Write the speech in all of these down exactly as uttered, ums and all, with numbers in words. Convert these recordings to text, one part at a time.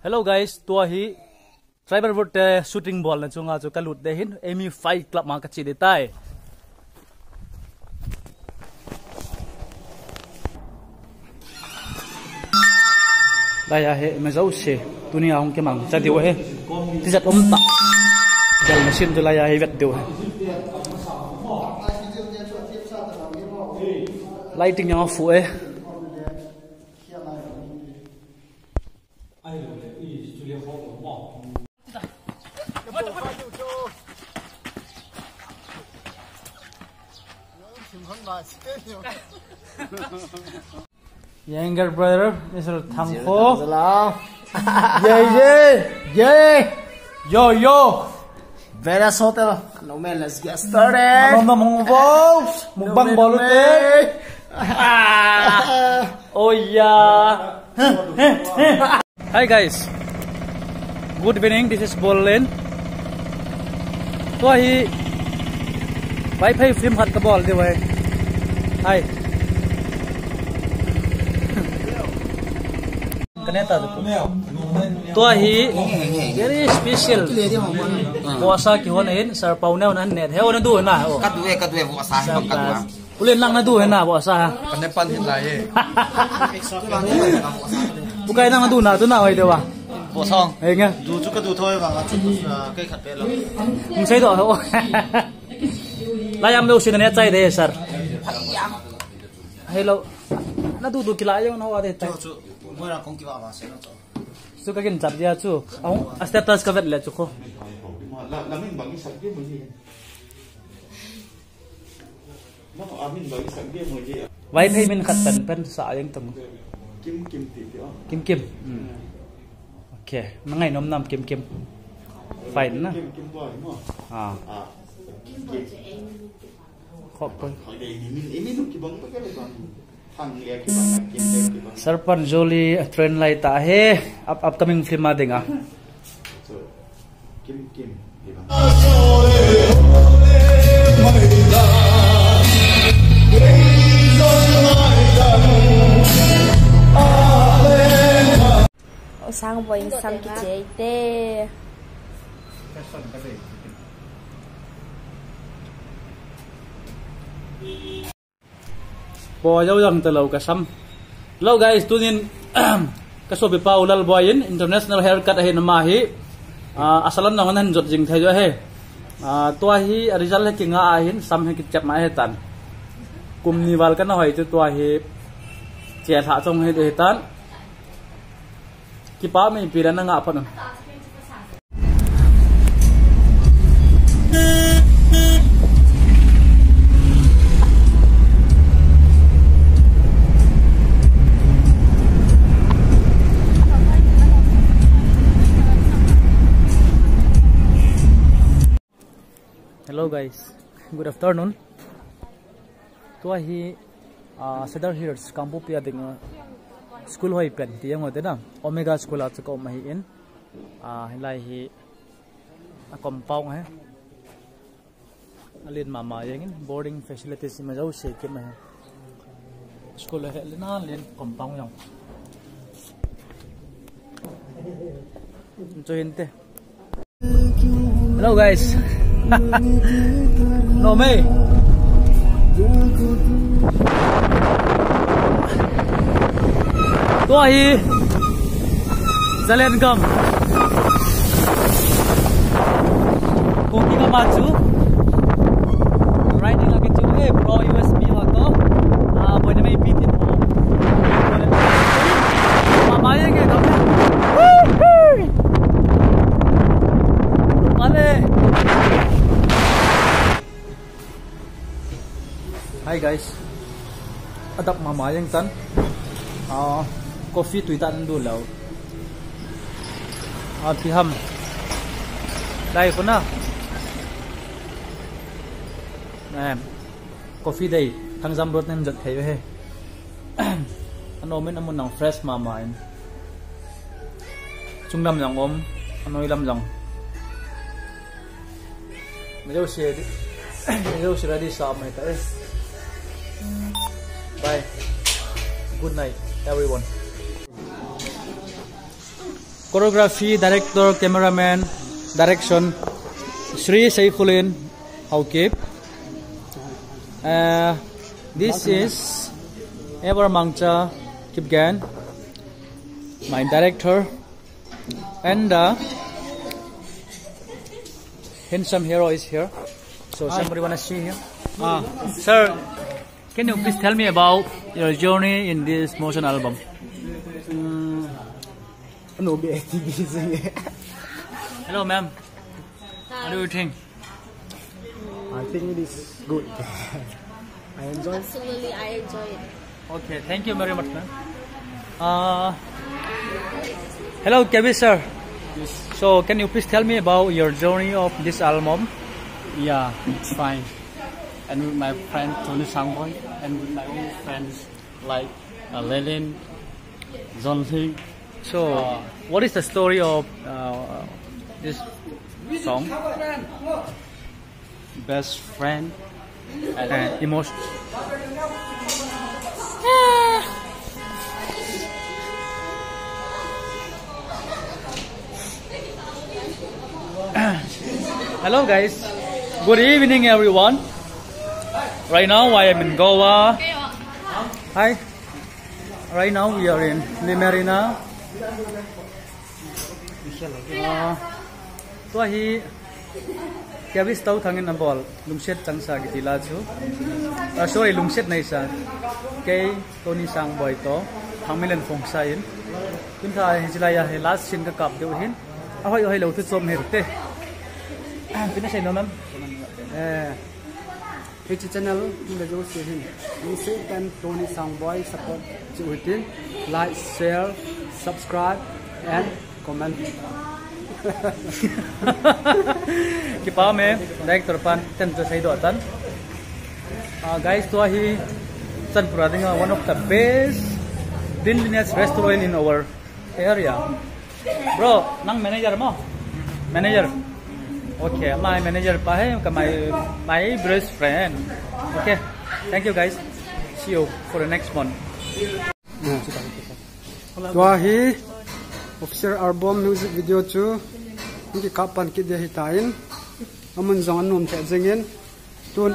Hello guys, tua hi Tribal Wood te shooting bolna chunga chu kalut ding ahin, Amy Fight Club ma kache ding tai. Lai a hi, ima jouse. Tuni a hung kimangcha diu ahi. Tijat um tah. Gal machine chu lai a hi vet diu ahi. Lighting jong afu e. Younger brother, Mister Thangkho. Ye, ye, ye. Yo, yo. Vedas Hotel. No man, let's get started. Mama mong vo. Mukbang bol ute. Ah. Oh yeah. Hi guys. Good evening. This is Bollen. Tua hi Vaiphei film khat kabol diu ahi. Hi. Tua hi very special. Vohsa kihon ahin, Sir Pauneo nahin ne. He, nadu na. Kadu e, kadu e, vohsa hi bang kadu a. Ule nang nadu hena vohsa ha. Kane pan hin lai e. Pukai nang nadu na tu na hoi dewa. Vohsa. He nga. Du chu kadu thoi va, chu, ah, kai khat pe lo. Hung sei do ho. Lai am lo sin ne chai de sir. Hello. Nadu du kila jong na ho de tai. Chu, chu. Moi ra kong kiva va se no chu. Chu kaginchat dia chu. Ahung, a status kavet le chu kho. La, la min bang i sak di mo ni. Vaiphei min khat pen pen sa jeng tong. Kim Kim ti ti o. Kim Kim. Hmm. Okay. Nangai nom nam Kim Kim. Fine na. Kim Kim boy mo. Ah. Ah. Kim. Khop koi. Hoi de, ni min, ni min ki bang pa ka le bang. Thang le ki bang, Kim le ki bang. Sarpan Joli train lai ta he. Up, upcoming film a ding a. So, Kim Kim. Sang boy sam kichei te. Boi jou jang talou kasam. Hello guys, tunin kasopipa u Lalboi in international haircut ahin ama hi. Ah, asalam jong ahin jot jing thei jo he. Ah, tua hi a result hi kinga ahin, sam hi kichep ma ahi tan. Kum ni val kana hoi tu tua hi che lha chong hi de tan. Kipa mi pi la na nga pha na. Hello guys, good afternoon. Tua hi, ah, Cedar Hills, Kangpokpi a ding, ah, school hoi pen ti jong hote na, Omega School a chu ka um ahi in, ah, hilai hi a compound ahi. Alen mama jeng in, boarding facilities ima jouse kim ahi. School ahi, alen alen compound jong. Chu hinte. Hello guys. No me. Tua hi Zalengam. Kong ki ka ma chu. Riding la ke chu e, pro U S B ho to. Ah, boina mai pi tin ho. Mama jeng e to. Woohoo! Vale. Hi guys. Adap mama jeng tan. Ah, coffee tui tan du lou. Ah, pi ham. Dai ko na. Em. Coffee dei, Thangjam Road nem jot thei ve he. Anom in amun nang fresh mama in. Chunglam jong um, anoi lam jong. Me jo se, me jo se ready sa mai ta e. Bye. Good night, everyone. Choreography, director, cameraman, direction, Sri Saifulin Haokip. Uh, this is Ever Mangcha Kipgen, my director, and the handsome hero is here. So somebody wanna see him? Ah, sir, can you please tell me about your journey in this motion album? No, be activist. Hello, ma'am. What do you think? I think it is good. I enjoy. Absolutely, I enjoy it. Okay, thank you very much, ma'am. Uh, hello, Kevin sir. Yes. So, can you please tell me about your journey of this album? Yeah, it's fine. And with my friend Tony Sangboy, and with my own friends like uh, Lelin, John Lee. So, uh, what is the story of uh, this song? Best friend and uh, emotion. Hello, guys. Good evening, everyone. Right now, I am in Goa. Hi. Right now we are in Limerina. Uh, tua hi Kevin Tau Thangin abol Lungset Changsa kiti la chu. Uh, sorry, Lungset Neisa. Kei Tony Sangboy to Thangmilen Phongsa in. Tun tha hi chilai a hi last scene ka kap deu hin. Ahoi ahoi lo thu chom her te. Pina sei no, ma'am. Eh. Hiche channel, hung le jouse hin. Lungset pen Tony Sangboy support cheh u hitin. Like, share, subscribe, and comment. Kipa me, director pan, ten to sei do tan. Uh, guys, tua hi, Chanpura dinga one of the best Din Lineage restaurant in our area. Bro, nang manager mo? Manager. Okay, my manager pa hai, ka my, my best friend. Okay, thank you guys. See you for the next one. Tua hi official album music video chu hung kikap pan kit ding ahitan. Amun jong anom thei jengin. Tun.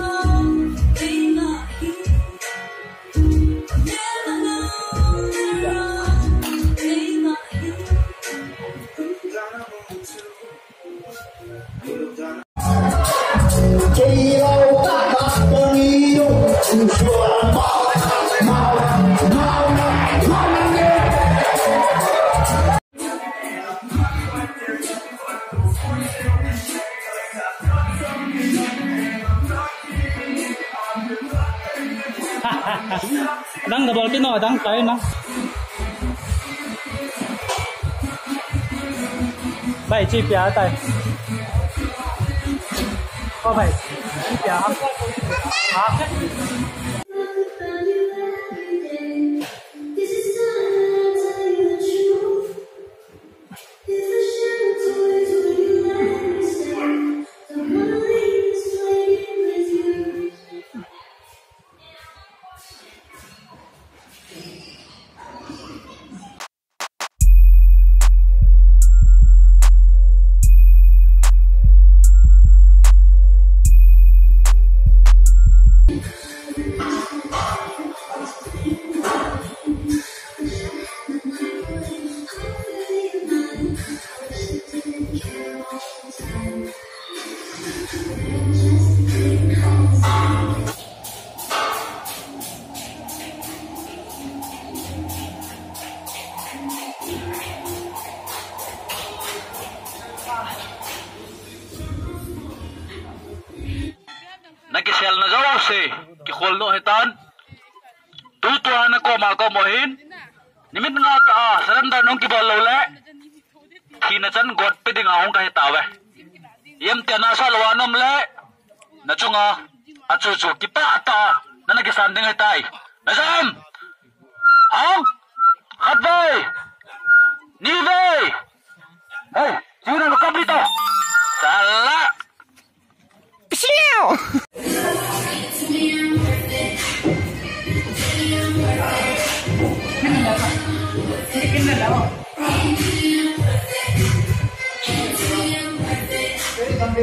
Dang double pin no, dang kai na. Bhai, chi pia tai. O bhai, chi pia ha. Ha. Na kiselna jouse, kikhol doh hitan. Tutua na koma komo hin. Nimit nga ka, ah, surrender nung kibol lou le. Thina chan got pe dinga hung kahi tauve. Iem tia nasa lou a na um le. Na chunga, achu chu kipah tah a, nana kisan ding ahitai. Na jam! Hang! Khat vei! Ni vei! Hey, chu na lukap ni to. Sala! Psiu! Ti,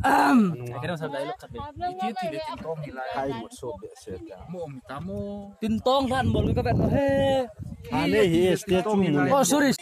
ahem. Kira sa dialogue khat be. Iti ti le tin tong hi lai. Kai mut so be se ta. Mo mi ta mo. Tin tong dan bol ka vet no he. Ane hi stage chu mu. Oh, sorry.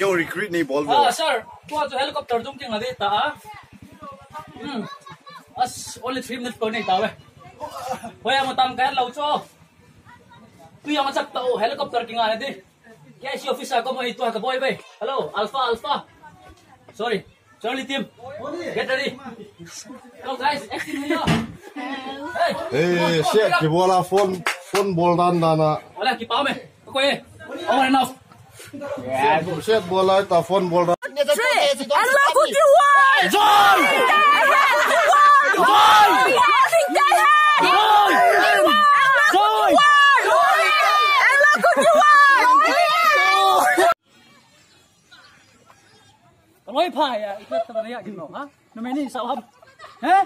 Kyo recruit ni bol bo. Ah, sir. Tua chu helicopter dung king adi ta. Hmm. As only three minutes ko ni ta ve. Hoya mo tam kai lo cho. Tu yang chak ta o helicopter king adi. K I C officer ko mo hi tua ka boy ve. Hello, Alpha, Alpha. Sorry. Charlie team. Get ready. Go guys, acting here. Hey. Hey, shit, ki bola phone, phone bol dan dan na. Wala ki pa me. Ko e. Over and out. Set bola ta phone bol ra. Three. Hello, good you want? Joy! Joy! Joy! Joy! Joy! Hello, good you want? Ka loi pha ya, i khat ta ya kin lo, ha? Na me ni sao ham. He?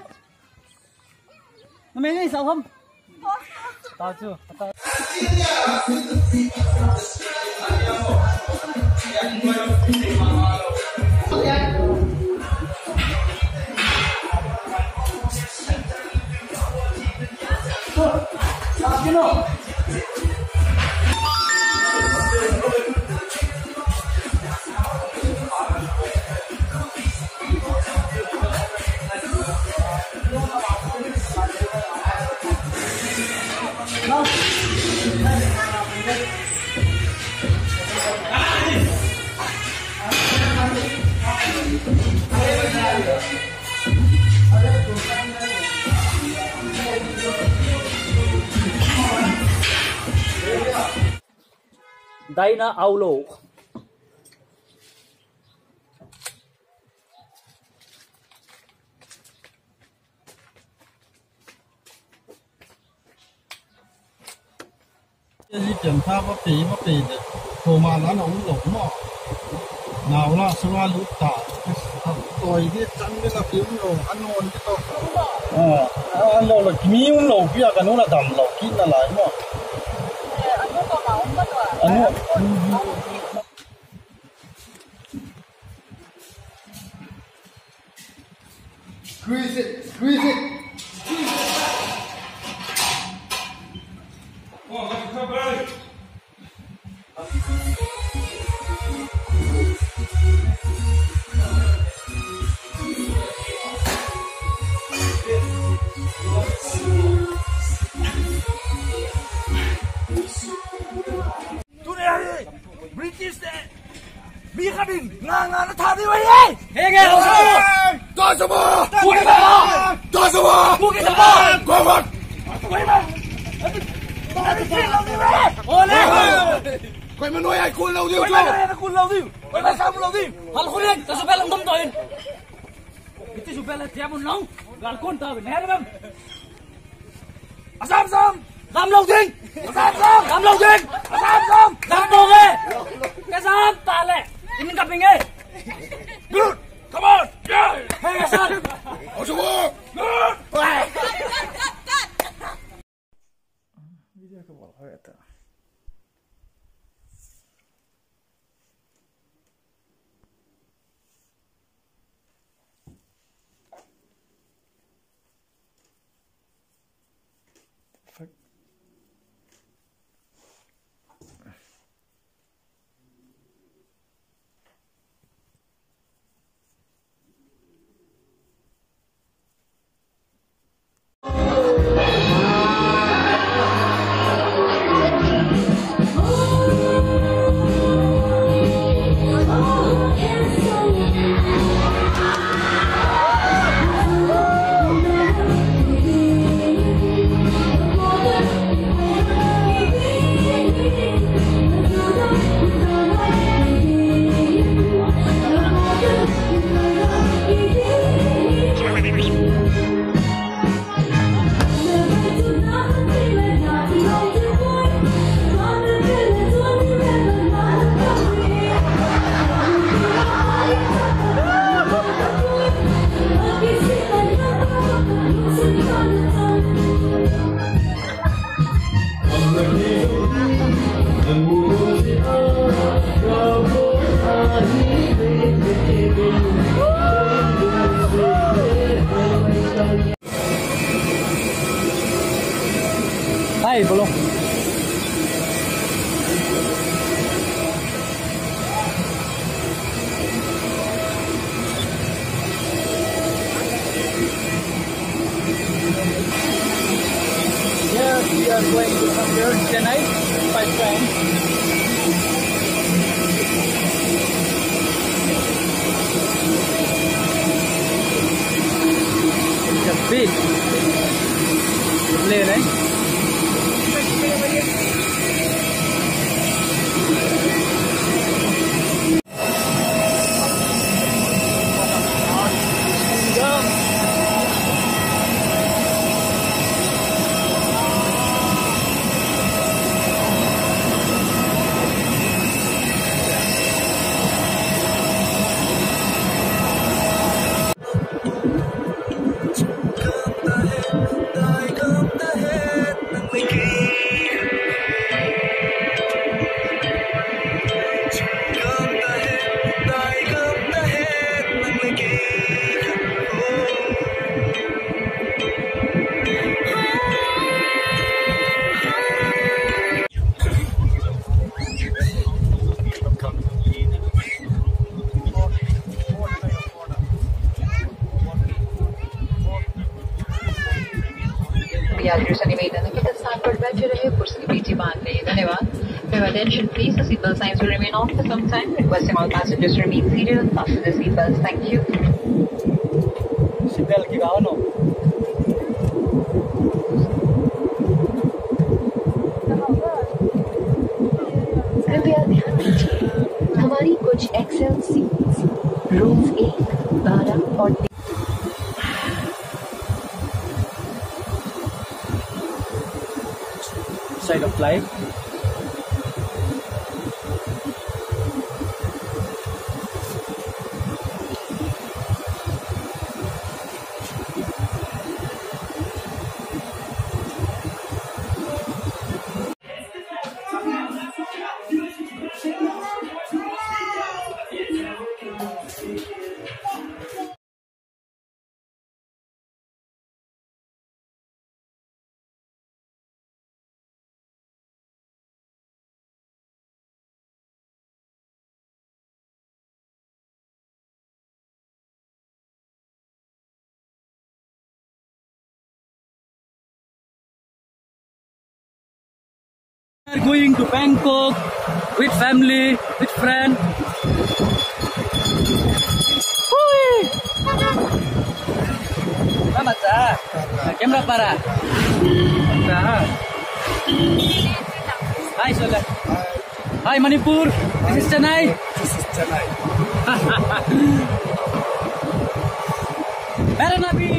Na me ni sao ham. Ta chu, ta. Taina aulo. Hi ken tha va pe, va pe de. Ko ma la na um lo mo. Nau la sura lu ta. Toi di chan di la pe um lo. An non di to. Ah, an lo la kimi um lo, pia ka nu la dam lo, ki na lai mo. Anu. Squeeze it, squeeze it. Tuni ahi, British te mi khat in nga nga na tha diu ahi. Henge, Osama! Osama! Pukisama! Osama! Pukisama! Gogok! Ole! Koima noi ai kul lou diu. Koima noi ai kul lou diu. Koima sam lou diu. Hal khuri, ta su bel dom doin. Iti su bel tiamun long. Gal kon ta ne bam. Asam sam! Dam lou ding! Asam sam! Dam lou ding! Asam sam! Dam lou ding! Kasam tale! Inin kaping e! Good! Come on! Yeah! Hey, kasam! Osama! Good! Video ka bol kha ta. Fuck. Hai, belum. Yes, we are going to somewhere in Chennai by train. It's a big plane, eh? यात्रियों से निवेदन है कि तत्स्थान पर बैठे रहे, कुर्सी की पेटी बांध ले। धन्यवाद। Your attention, please. The seatbelt signs will remain on for some time. Requesting all passengers to remain seated and fasten the seatbelts. Thank you. Seatbelt ki gaon ho. कृपया X L seats, rows एक, बारह और side of life. We are going to Bangkok with family, with friend. Hui! Mama cha. Camera para. Hi, Sola. Hi, Manipur. This is Chennai. This is Chennai. Better not be.